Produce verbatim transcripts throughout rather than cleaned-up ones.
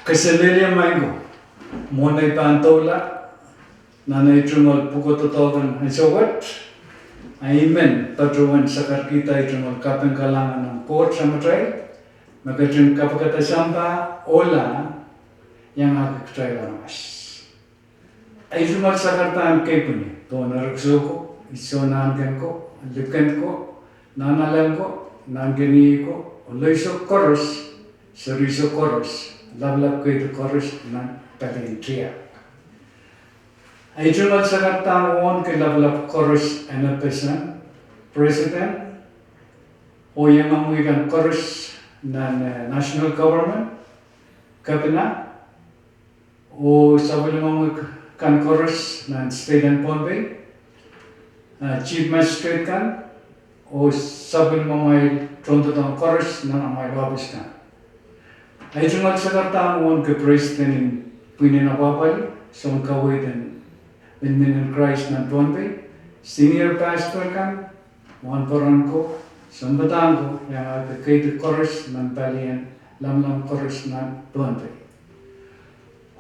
Kaselehlie maing ko, mwohn ei pahn doula nan ei tungoal pwukoa doadoahk en ansou wet, a I men patohwan sakarkihda ei tungoal kaping kalahngan en Koht Samatail, me ketin kapikada sampah ohla iangahki kitail aramas. Ei tungoal sakaradahn keipweni pohn erekiso ko, iso nahnken ko, lipkind ko, nahnalek ko, nahnken iei ko, oh lehiso koaros, serihso koaros, lapalap keidi koaros nan palien tiahk. Ei tungoal sakaradahn wauneki lapalap koaros en FSM, president, oh iengomwi kan koaros nan, eh, national government, kepina, oh sapwellimomwi kan koaros nan state en Pohnpei, eh, chief magistrate kan, oh sapwellimamwail tohndoadoahk koaros nan amwail ohpis kan. Ei tungoal sakaradahn wauneki president en pwihn en apwahpwalih, soun kaweid en Minmin en Krais nan Pohnpei, senior pastor kan, wahnpoaron ko, sounpadahk ko, iangahki keidi koaros nan palien lamalam koaros nan Pohnpei.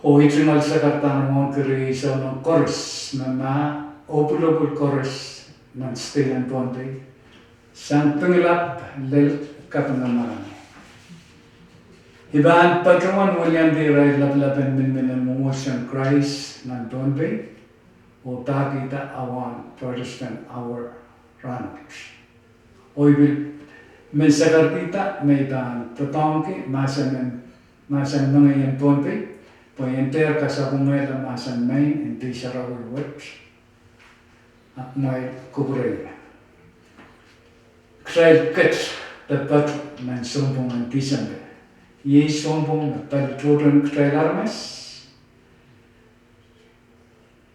Oh ei tungoal sakaradahn wauneki riei souleng koaros, me mah oh pwulopwul koaros nan state en Pohnpei, sang pingilap lel kapinga marain. I pahn patohwan weliandi irail lapalap en Minmin en Mwomwohdiso en Krais nan Pohnpei, oh pahkihda auahn Protestant Hour rahnwet. Oh I pil men sakarkihda me I pahn doadoahngki mahsen, mahsen mengei en Pohnpei, pwe I en dehr kasapwungehla mahsen maing en Pil Sarawi wet, a kumwail kupwure ie. Kitail ket de patoh nan sounpwong en Tisempe. Iei sounpwong me pali tohto en kitail aramas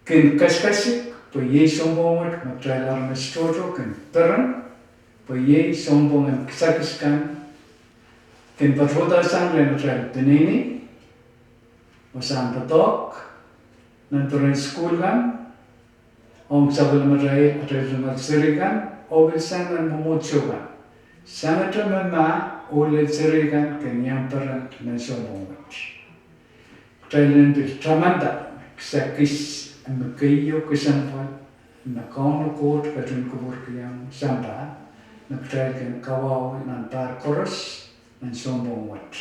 kin kasikasik, pwe iei sounpwong wet me kitail aramas tohto kin peren, pwe iei sounpwong en kisakis kan kin patohda sang rehn atail peneinei, oh sang doadoahk, nan peren sukuhl kan, ong sapwellimatail, atail tungoal seri kan, oh pil sang nan mwomwohdiso kan. Sangete me mah oh lel seri kan kin iang peren nan sounpwong wet. Kitail en pil tamanda kisakis me keieu kesempwal me Kauno Koht ketin kupwurkiong sampah, me kitail kin kawahu nan pahr koaros nan sounpwong wet.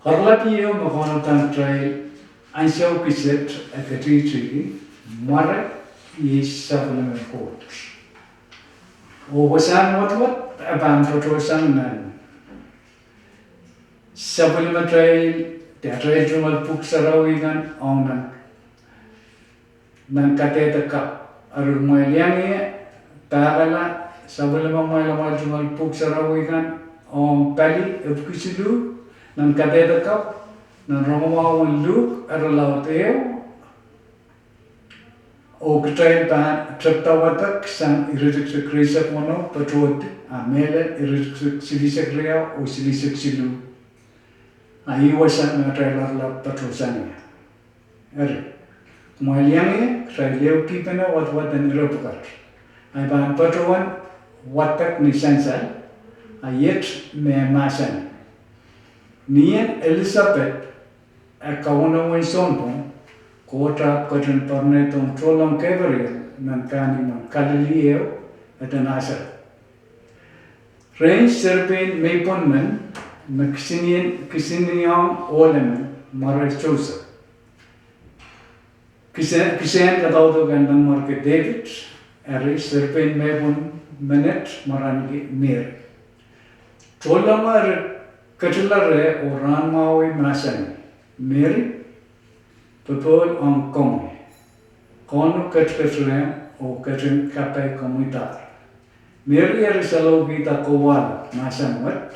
Oaralap ieu me Kauno pahn kitail ansou kiset e ketihtiki, mware, iei sapwellimen Koht. Oh wasahn wadawad e pahn patohsang nan sapwellimatail, de atail tungoal Pwuhk Sarawi kan, ong nan nan kadehde kapw. Eri kumwail iang ie, pahkala sapwellimamwail amwail tungoal Pwuhk Sarawi kan ong pali epwiki siluh, nan kadehde kapw, nan rongamwahu en Luk, irelaud ehu, oh kitail pahn tepda wadek sang iretikitik rieisek weneu patohdi, a mehlel iretikitik silihsek riau oh silihsek siluh. A ih wasa me atail oaralap patohsang ie. Eri, kumwail iang ie, kitail ehu kihpene wadawad en ire pwukat. A I pahn patohwan wadek ni sansal, a iet me mahsanih. Ni en Elisapet e kawenewen sounpwong, Koht ahpw ketin poaronehdohng tohnleng Keperiel nan kahnimwen Kalili ehu, eden Nasaret, rehn serepein meipwon men, me kisinieng, kisinieng ohl emen, mware Sosep. Kise-, kisehn kadaudok en Nanmwarki Depit, eri serepein meipwon menet mwaren ki Meri. Tohnlengo eri ketila reh oh rahnmwahwih mahsanih, Meri, popohl ong komwi. Kauno ketiket rehmw oh ketin kapai komwidahr. Meri eri saloukihda kowahlap mahsen wet,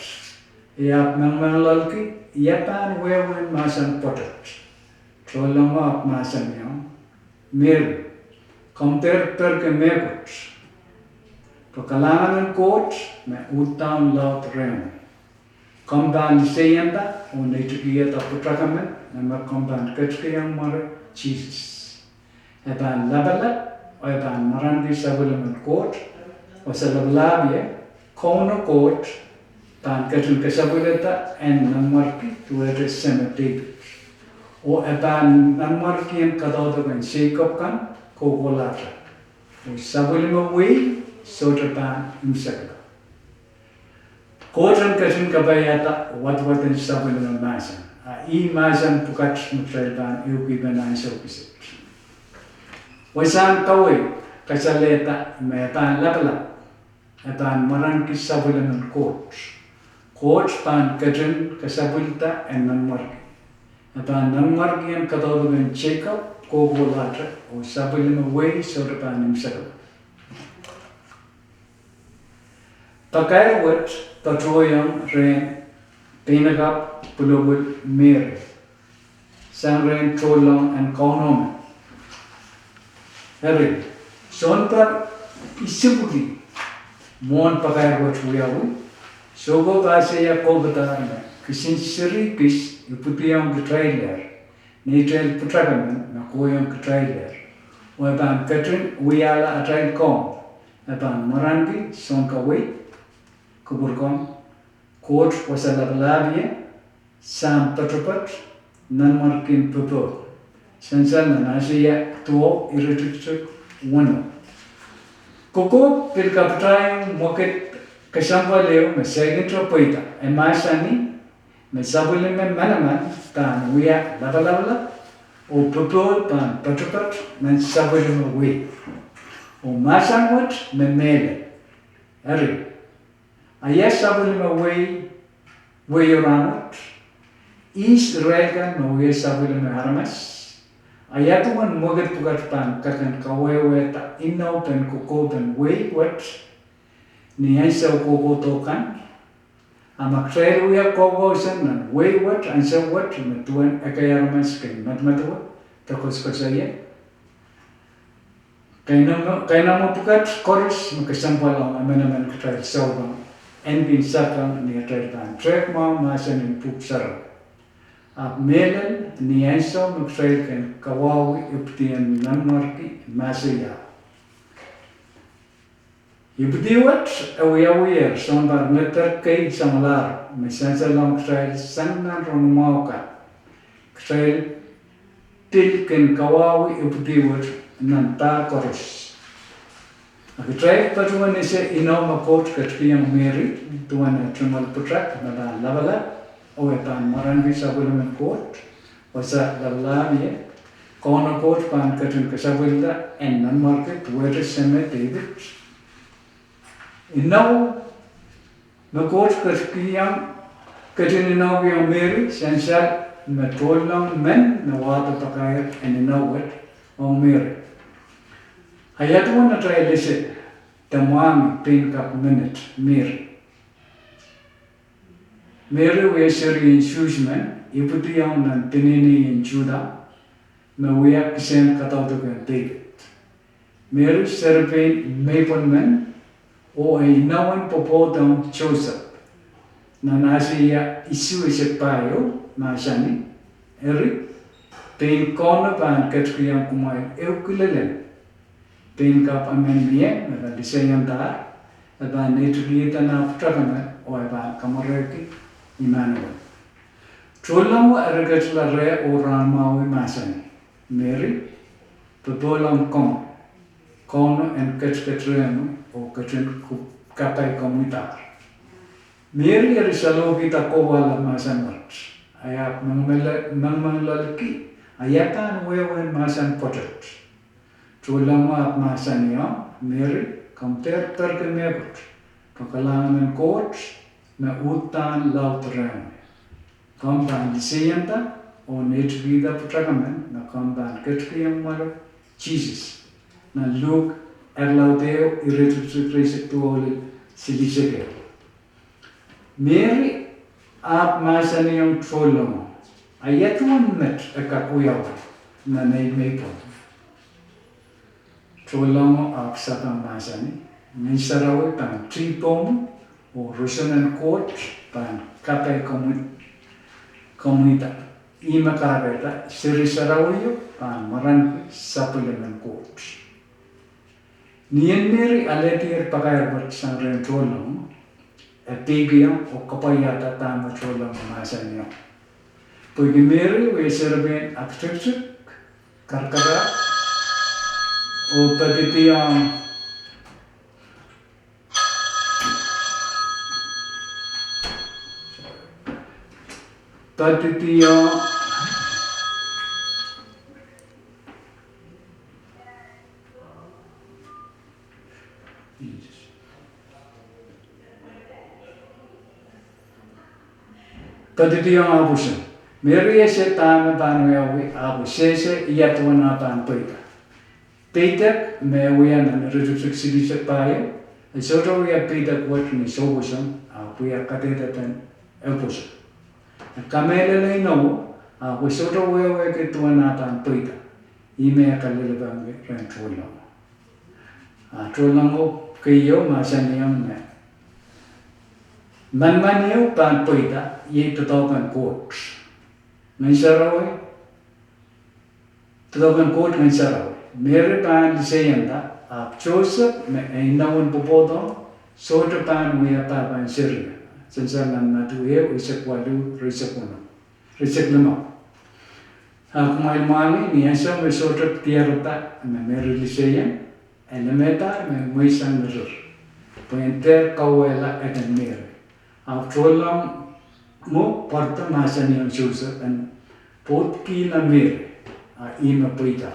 e ahpw mengmengloalki ia pahn wehwehn mahsen pwoatet. Tohnlengo ahpw mahsanihong, Meri, komw dehr perki mehkot, pwe kalahngan en Koht me uhdahn laud rehmwi. Komw pahn liseienda oh neitikieda pwutak emen, me komw pahn ketikihong mware Sises. E pahn lapalap, oh e pahn mwaranki sapwellimen Koht, oh se lapalahpie, Kauno Koht pahn ketin kasapwilada en nanmwarki duwehte seme Depit. Oh e pahn nanmwarkien kadaudok en Seikop kan kohkohlahte. Oh sapwellime wehi sohte pahn imwisekla. Koht en ketin kapaiada wadawad en sapwellime mahsen. A ih mahsen pwukat me kitail pahn ehukipene ansou kiset. Wasahn kaweid kasalehda me e pahn lapalap, e pahn mwaranki sapwellimen Koht. Koht pahn ketin kasapwilada en nanmwarki. E pahn nanmwarkien kadaudok en Seikop kohkohlahte oh sapwellime wehi sohte pahn imwisekla. Pakair wet patohiong rehn peinakapw pwulopwul Mery sang rehn tohnleng en Kauno men. Eri, sounpar isipwiki mwohn pakair wet wiawi, soukohp Aiseia kohpadahr me kisin seri kis ipwidiong kitailehr neitail pwutak emen me kohiong kitailehr, oh e pahn ketin wiahla atail Kaun. E pahn mwaranki sounkaweid, kupwurkomw, Koht Wasa Lapalahpie, Sahm Poatopoat, Nanmwarkien Popohl, sansal nan Aiseia duwau iretikitik weneu. Kokohp pil kapatahiong mwekid kesempwal ehu me saikinte pweida. E mahsanih me sapwellime manaman pahn wia lapalapalap, oh popohl pahn poatopoat nan sapwellime wehi, oh mahsen wet me mehlel. Eri, a ia sapwellime wehi, wehi rahnwet? Ihs irail kan me wia sapwellime aramas? A ia duwen mwekid pwukat pahn kak en kawehwehda inoupen kokohpen wehi wet ni ansou kohkohdo kan? A ma kitail wia koukousoan nan wehi wet ansou wet me duwen ekei aramas kin medemedewe de koasoakoasoia, kainengamwo pwukat koaros me kesempwal ong emenemen kitail souleng en kin sapeng ni atail pahn tehk mwahu mahsen en Pwuhk Sarawi. Ahpw mehlel ni ansou me kitail kin kawauwih ipwidien nanmwarki me Aiseia. Ipwidi wet e wiawiher sounpar medpar kei samwalahro me sansalohng kitail sang nan rongamwahu kan. Kitail pil kin kawauwih ipwidi wet nan pahr koaros. A kitail patohwan ese inou me Koht ketikihong Mery duwen eh tungoal pwutak me pahn lapalap, oh e pahn mwaranki sapwellimen Koht, Wasa Lapalahpie, Kauno Koht pahn ketin kasapwilada en nanmwarki duwehte seme Depit. Inou me Koht ketikihong, ketin inoukihong Mery sansal me tohnleng men me wahdo pakair en inou wet ong Mery. A ia duwen atail ese de mwahngih pein kak menet Mery? Mery wia serien Suhs men ipwidiong nan peneinei en Suhda me wia kisehn kadaudok en Depit. Mery serepein Mepwon men, oh e inowen pwopwoud ong Sosep. Nan Aiseia isuh eisek pahieu mahsanih, eri, pein Kauno pahn ketikihong kumwail ehu kilelen. Pein kapw emen mie me pahn liseiendahr, e pahn neitikihda nah pwutak emen oh e pahn kamwerehki Immanuel. Tohnlengo eri ketila reh oh rahnmwahwih mahsanih, Mery, popohl ong komwi, Kauno en ketiket rehmwi oh ketin kapai komwidahr. Mery eri salohkihda kohwahla mahsen wet. E ahpw mengimengiloalki a ia pahn wehwehn mahsen pwoatet. Tohnlengo ahpw mahsanihong Mery, komw dehr perki mehkot, pwe kalahngan en Koht me uhdahn laud rehmwi. Komw pahn liseienda oh neitikihda pwutak emen me komw pahn ketikihong mwahu, Sises, nan Luk irelaud ehu iretikitik rieisek duwau lel silihsek ehu. Mery ahpw mahsanihong tohnlengo, a ia duwen met e kak wiawi nan ei Mepwon? Tohnlengo ahpw sapeng mahsanih, Ngehn Sarawi pahn tih pohmwi oh roson en Koht pahn kapai komwida. Ihme kahrehda seri sarawio pahn mwaranki sapwellimen Koht. Ni en Mery alehdier pakair wet sang rehn tohnlengo, e peikiong oh kapwaiada dahme Tohnleng mahsanihong. Pwehki Meri wia serepein aktikitik, karakarahk, oh padidiong, padidiong Padidiong ah pwoson. Meri ese dahme pahn wiawi, ahpw e sehse ia duwen ah pahn pweida. Peidek me wia nan iretikitik silihsek pahieu, e sohte wia peidek wet ni souwosong, ahpw wia kadehdepen e pwoson. E kamehlele inowo, ahpw e sohte wehwehki duwen ah pahn pweida. Ihme e kalelapak rehn Tohnleng. Ah, Tohnleng keieu mahsanihong me manaman ieu pahn pweida, iei doadoahk en Koht Ngehn Sarawi, doadoahk en Koht Ngehn Sarawi. Meri pahn liseianda, ahpw Joseph me e inowen pwopwoud, sohte pahn wia pahpa en serio. Sansal nan Madiu ehu, eisek waluh, rieisek weneu, rieisek limau. A kumwail mwahngih, ni ansou me sohte diarada me Meri liseieng, e lemehdahr me mweisang rir, pwe en dehr kauwehla eden Meri. Ahpw Tohnleng pwarada mahsanihong Joseph en pwoudkihla Meri, a ihme pweida.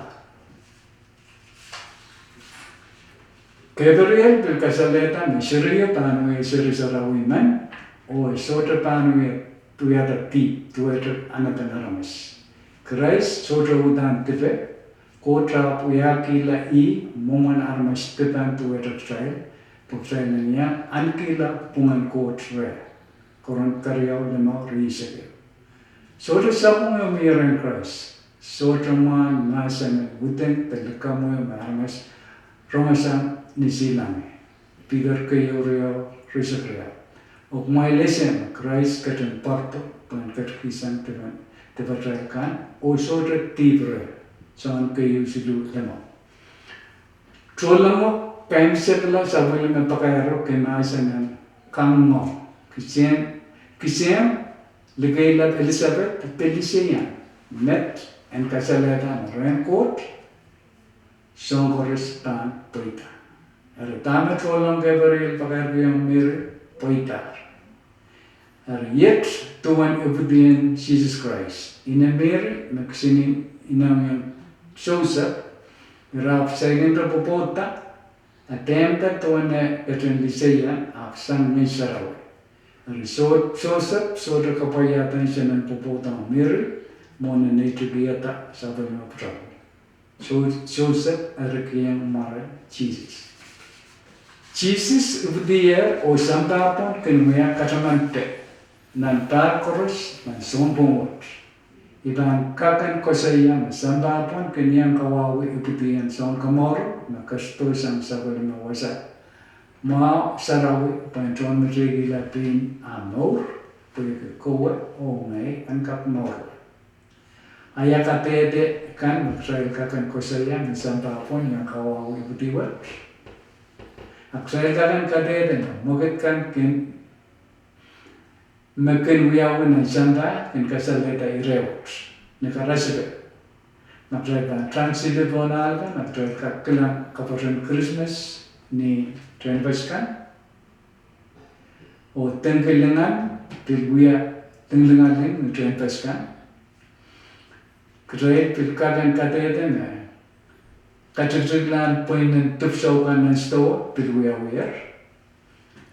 Gabriel pil kasalehda me serio pahn wia seri sarawi men, oh e sohte pahn wia, wiahda dihp duwehte anahnen aramas. Krais sohte uhdahn dipe, Koht ahpw wiahkihla ih mwomwen aramas dipan duwehte kitail, pwe kitail en iang ahnekihla pwungen Koht reh. Korint keriau, limau, rieisek ehu. Sohte sapwung ehu mie rehn Krais. Sohte mwahn mahsen en widen de likamw ehu me aramas rongasang ni silangih. Piter keieu riau, rieisek riau. Oh kumwail ese me Krais ketin pwardo pwehn ketikihsang dipatail kan, oh sohte dihp reh. Sohn keieu siluh limau. Tohnlengo kaimwisekala sapwellime pakairo kin mahsen en kangoange, kisehn, kisehn likeila Elisapet de pil liseiang, met en kasalehda me rehn Koht soahng koaros pahn pweida. Eri dahme Tohnleng Gabriel pakairkihong Meri, pweidahr. Eri iet duwen ipwidien Sises Krais, ine Meri me kisin inoun Sosep, ira ahpw saikinte pwopwoudda, a dehmda duwen eh ketin liseiang ahpw sang Ngehn Sarawi. Eri So-, Sosep sohte kapwaiada nsenen pwopwoudohng Meri, mwohn en neitikihada sapwellime pwutak. So-, Sosep eri kihong mwaren Sises. Sises ipwidier oh sampah pwon kin wia kataman de nan pahr koaros nan sounpwong wet. I pahn kak en koasoia me sampah pwon kin iang kawauwi ipwidien Sounkomouro me ketido sang sapwellime wasa mwahu sarawi pwehn tohn meteikihla pein ah mour, pwehki kowe oh ngehi en kak mour. A ia kadehde kan me kitail kak en koasoia me sampah pwon iang kawauwi ipwidi wet? A kitail kak en kadehde me mwekid kan kin, me kin wiawi nan sampah kin kasalehda ire wet ni karasepe. Ma kitail pahn translate pohn ahl kan, ma kitail kak kilang kapwuren Krismas ni tehnpas kan, oh dengki lingan pil wia linglingaling ni tehnpas kan. Kitail pil kak en kadehde me katikitiklahn pweinen dipwisou kan nan sidohwa pil wiawiher.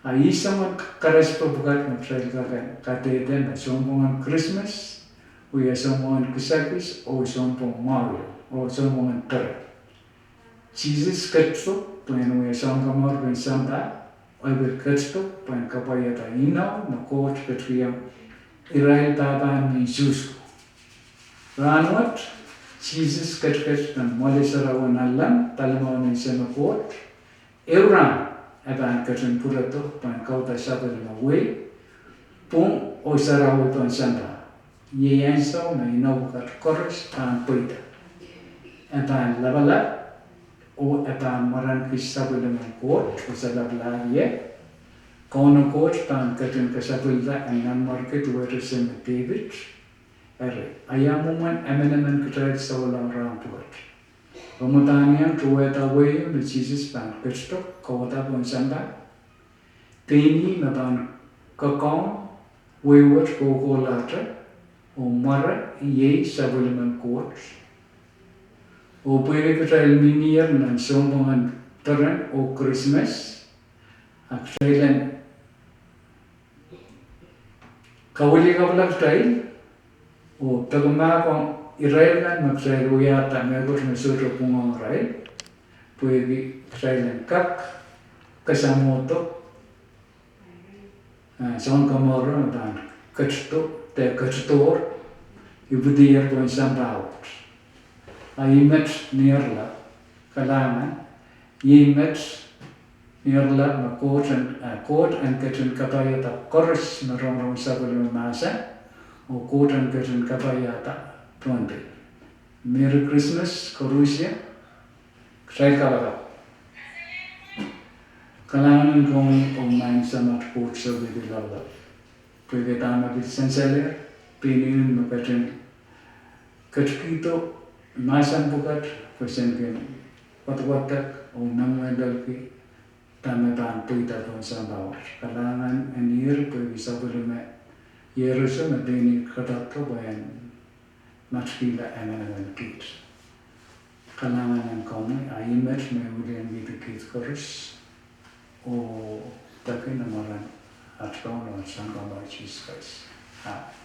A ih soangen karasepe pwukat me kitail kak en kadehde me sounpwongen Krismas wia sounpwongen kisakis oh sounpwong mwahu oh sounpwongen pere. Sises ketido pwehn wia Sounkomour pen sampah, oh e pil ketido pwehn kapwaiada inou me Koht ketikihong irail pahpahn mehn Suhs ko. Rahnwet, Sises ketiket nan mwoale sarawi en Alleng, palimaun en Seme Koht. Ehu rahn e pahn ketin pwuredo pwehn kauda sapwellime wehi, pwung oh sarawi pohn sampah. Iei ansou me inou pwukat koaros pahn pweida. E pahn lapalap oh e pahn mwaranki sapwellimen Koht oh solahr lap ie. Kauno Koht pahn ketin kasapwilda en nanmwarki duwehte seri me Depit. Eri, a ia mwomwen emenemen kitail solahr rahn pwukat? Omw dahn iang duwehda wehio me Sises pahn ketido, kauwada pohn sampah? Pein ih me pahn kakaun wehi wet kohkohlahte, oh mware iei sapwellimen Koht. Oh pwehki kitail mihmier nan sounpwongen peren oh Krismas, a kitail en kawiliakapwala kitail, oh peki mahkohng irail kan me kitail wiahda mehkot me sohte pwungohng irail, pwehki kitail en kak kasamwodo, eh, Sounkomouro me pahn ketido, de ketidohr, ipwidier pohn sampah wet. A ih met neirla, kalahngan, ih met neirla me Koht en, eh, Koht en ketin kapaiada koaros me rongorong sapwellime mahsen, oh Koht en ketin kapaiada Pohnpei. Merry Christmas koarusie, kitail kapakap. Kalahngan en komwi oh maing Samat Koht Sohpeikihlahlo, pwehki dahme pil sansalehr, pein ihmw me ketin ketikihdo mahsen pwukat pwe sen kin wadwadek oh nanmwehlelki dahme pahn pweida pohn sampah wet. Kalahngan en ihr pwehki sapwellime Ieroso me pein ih kadokdo pwe en matkihla emenemen kiht. Kalahngan en komwi, a ih met me wiliandi kiht koaros, oh peki ni mwaren at Kaun oh Sounkomour Sises Krais, amen.